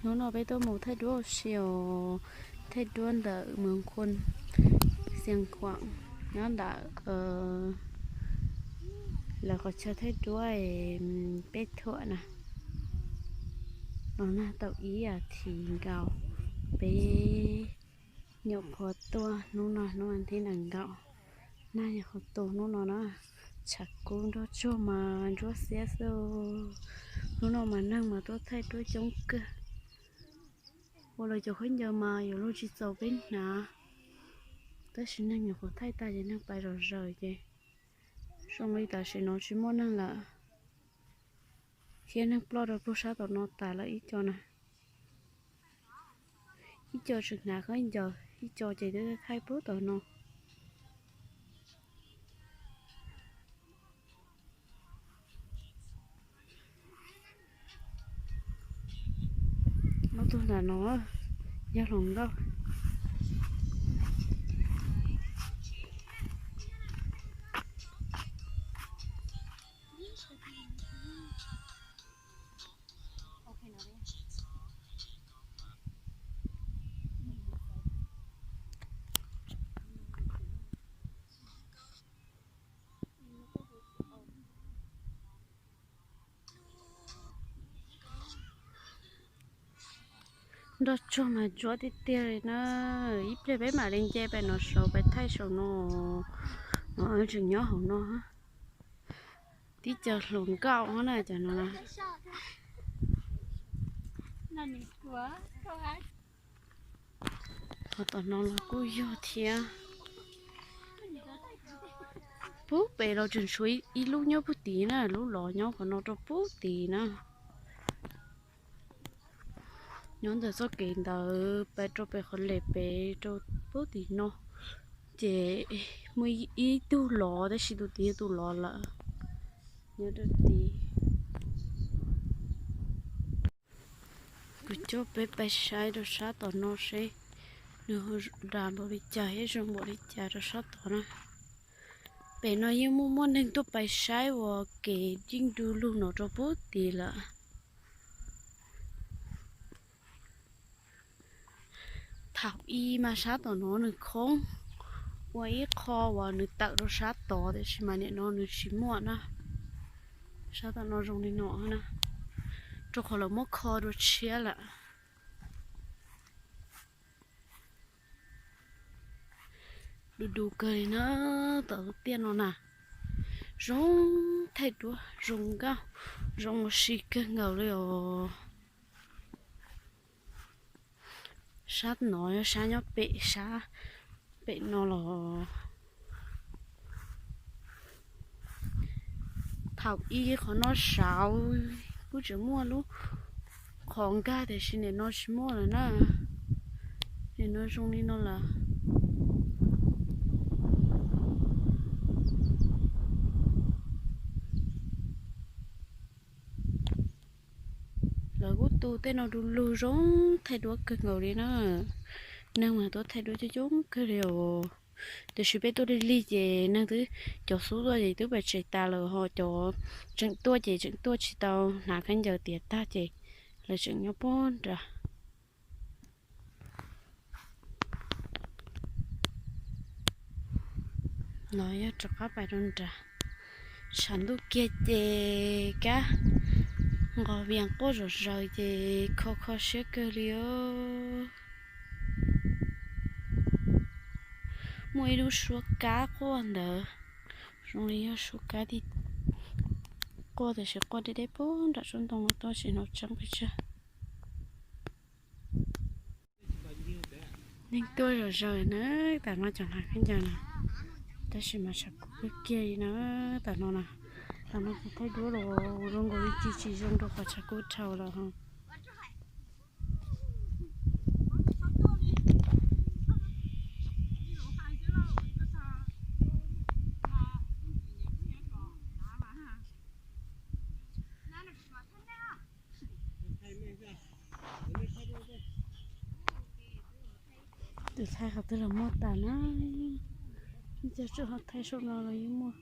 Hnub no peb tuaj mus thaij duab ua si os, thaij duab ntawm Moos Khun, Xias Khuam, nyob ntawm lawv qhov chaw thaij duab peb thuam na. Los nag tau ib as thiv nkaus, peb nyuam qhuav tuaj, hnub no hnub vas thib nees nkaum, nag nyuam qhuav tu hnub no na. Tshav kub nroj tsuag mas ntsuab xiab xwb. Hnub no mas neeg mas tuaj thaij duab coob kawg. Ua los cov khaub ncaws mas yuav luag tsis txaus peb hnav, tab sis neeg nyuam qhuav thaij tag ces neeg pais zom zaws ces zoo li tam sim no tsis muaj neeg lawm. Thiab neeg ploj rau puag sab tom no tas lawm ib co na. Ib co tseem hnav khaub ncaws, ib co ces twb thaij puag tom no. Ob tug ntawm no yog hluas nkauj. Nroj tsuag mas ntsuab tiag tiag li na. Ib pliag peb mam li nce pem no saud, peb thaij saum no, no tseem nyob hauv no. Tib co hluas nkauj na cov no. Qhov tom no los kuj yog thiab. Puag pem los tseem tshuav ib lub nyob puag tid na, lub lov nyob qhov no rau puag tid na. Nyob ntawm txoj kev ntawd pais rau pem qhov lem pem rau puag tim no, ces muaj ib tug lov, tab sis tus tid yog tus lov lawm, nyob rau tid. Kuv coj peb pais saib rau sab tom no seb nws ho dag npaum li cas thiab zoo npaum li cas rau sab tod na. Pem no yeej muaj muaj neeg tuaj pais saib uas kev yeej du lug no rau puag tid lawm. Thaum ub mas sab tom no nws khoob ua ib qho uas nws tawm rau sab tod, tiam sis mas nim no nws tsis muaj na. Sab tom no zoo li no na, rau qhov lawv muab kho dua tshiab lawm. Du du kawg li na, tom lub tiaj no na. Zoo thaij duab, zoo nkauj, zoo ua si kawg nkaus li os. Sab no yog sab nyob pem, sab pem no los thaum ub qhov no saud kuj tseem muaj lub qhov nkag, tiam sis nim no tsis muaj lawm na. Nim no zoo li no lawm. Lawv kuj tu tej no du lug zoo thaij duab kawg nkaus li na. Neeg mas tuaj thaij duab coob coob kawg li os. Tiam sis peb tuaj lig lig ces neeg twb, cov xub tuaj ces twb pais tsev tas lawm, ho cov tseem tuaj ces tseem tuaj tsis tau hnav khaub ncaws tiav tag ces lawv tseem nyob puag nrad. No yog rov qab pais rau nrad. Tshav ntuj kiag ces kab nqos vias quaj zom zaws ces kho kho siab kawg li os. Muaj ib lub suab kab quaj ntawd, zoo li yog suab kab quaj, tiam sis quaj deb deb puag nram tsob ntoo no tuaj tsis hnov tseeb pes tsawg. Neeg tuaj zom zaws na, tam no cov hnav khaub ncaws na, tab sis mas tshav kub kiag kiag li na, tam no na, tam no kuv thaij duab los zoo nkaus li tsis tsis zoo rau qhov tshav kub dhau lawm ho. Tus thaij qhov twg los muaj tas na, ib co tsuas ho thaij saum no los yeej muaj.